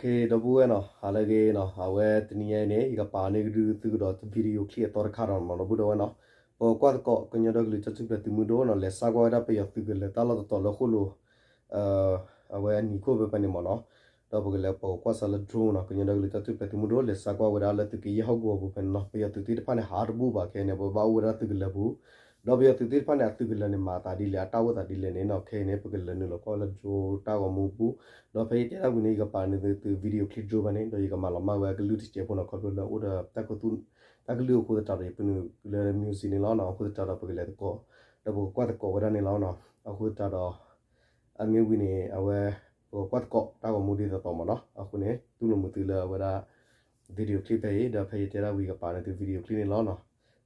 ဒီပုၢ်ဝဲၢ်နီၤ, ဟါလၢအဂ့ၤနီၤ, အဝဲတနံၤညါအံၤန့ၣ် ယကပာ်န့ၢ်ကဒုသုကဒီး video clip အသီတခါဒီးနီၤ ဒီပုၢ်ဒီဝဲၢ်နီၤ, ပကကွၢ်သကိး ကညီဒီကလုာ်တၢ်ထူၣ်ဖျဲးသုးမုၢ်ဒိၣ်နီၤ လဲၤစါကွၢ်ဝဲဒၣ်ပယီၤသုးကလၢၤတၢ်လီၢ်တတီၤလၢဃိၣ်လိၤ အဝဲအနံၤခိၣ်ဖဲဖဲန့ၣ်မ့ၢ်နီၤ, ဒီးပကလဲၤပကကွၢ်စးလၢ drone နီၤ, ကညီဒီကလုာ်တၢ်ထူၣ်ဖျဲးသုးမုၢ်ဒိၣ် လဲၤစါကွၢ်ဝဲဒၣ်လၢသုးက့ယဲၢ်ဟီၣ်ကဝီၤပူၤဖဲန့ၣ်နီၤ, ပယီၤသုးသ့ၣ်တဖၣ်န့ၣ် ဟးတဘူၣ်ဘၣ်ခဲအံၤန့ၣ် ပဘၣ်အိၣ်ဝဲဒၣ်သုးကလၢၤပူၤ, ဒီးပယီၤသုးသ့ၣ်တဖၣ်န့ၣ် အသုးကလၢၤန့ၣ် မၤအသးဒ်လဲၣ် အတၢ်အိၣ်သးဒ်လဲၣ်န့ၣ်နီၤ, ခဲအံၤန့ၣ် ပကလဲၤနုာ်လီၤကွၢ်လၢ drone တၢ်ဂီၤမူပူၤ, ဒီးဖဲယတဲတၢ်ဝံၤန့ၣ် ယကပာ်န့ၢ်သု video clip drone ဖဲန့ၣ် ဒီးယကမၤလီၤမၢ်ဝဲအကလုၢ်တစဲးဖိနီၤ, ခီဖျိလၢအိၣ်ဒီးတၢ်ကသူၣ် တၢ်ကလုၢ်အဃိသတးဒီး ယပနုာ်လၢ music န့ၣ်လီၤနီၤ, အဃိသတးဒီးပကလဲၤသကိး ဒီးပကကွၢ်သကိးဝဲဒၣ်န့ၣ်လီၤနီၤ, အဃိသတးဒီး အမ့ၢ်ဝံၤန့ၣ် အဝဲ ပကကွၢ်သကိးတၢ်ဂီၤမူဒ်သိးသိးမ့ၢ်နီၤ, အဃိန့ၣ် တူၢ်လိာ်မုာ်သုလၢအဝဲဒၣ် video clip ဖဲအံၤ ဒီးဖဲယတဲတၢ်ဝံၤကပာ်န့ၢ်သု video clip န့ၣ်လီၤနီၤ,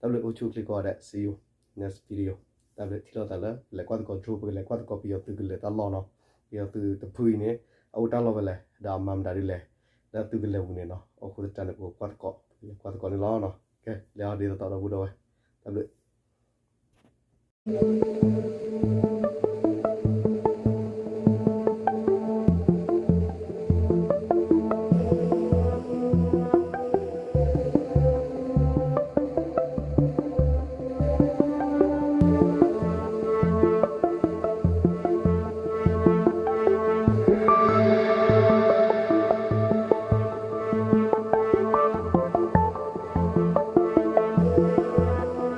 တၢ်ဘျုးအိၣ်ဆူၣ်အိၣ်ချ့ကိးဂၤဒဲး see you next video, တၢ်ဘျုးထံၣ်လိာ်သးလၢ ပလဲၤကွၢ်သကိး drone ပကလဲၤကွၢ်သကိးပယီၤသုးကလၢၤတၢ်လီၢ်နီၤ, ပယီၤသုးတဖုအံၤန့ၣ် အအိၣ်တၢ်လီၢ်ဖဲလဲၣ် ဒီးအမၤမတၤဒ်လဲၣ် လၢအသုးကလၢၤပူၤန့ၣ်နီၤ, အဃိသတးန့ၣ် ပကကွၢ်သကိး ပကလဲၤကွၢ်သကိးန့ၣ်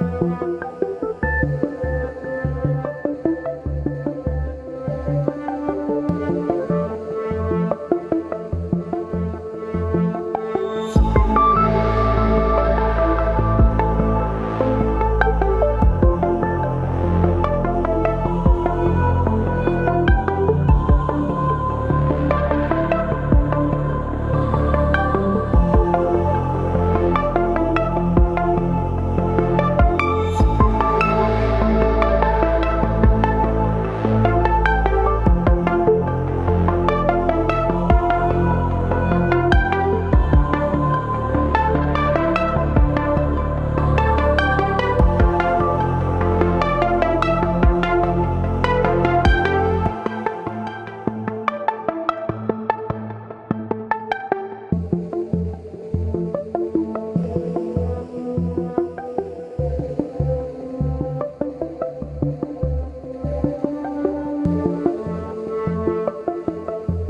လီၤနီ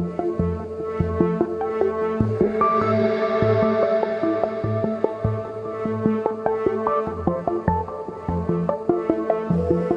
ၤ, ကဲ လဲၤအီၤဒ်သိးသိးဒီပုၢ်ဒီဝဲၢ်, တၢ်ဘျုး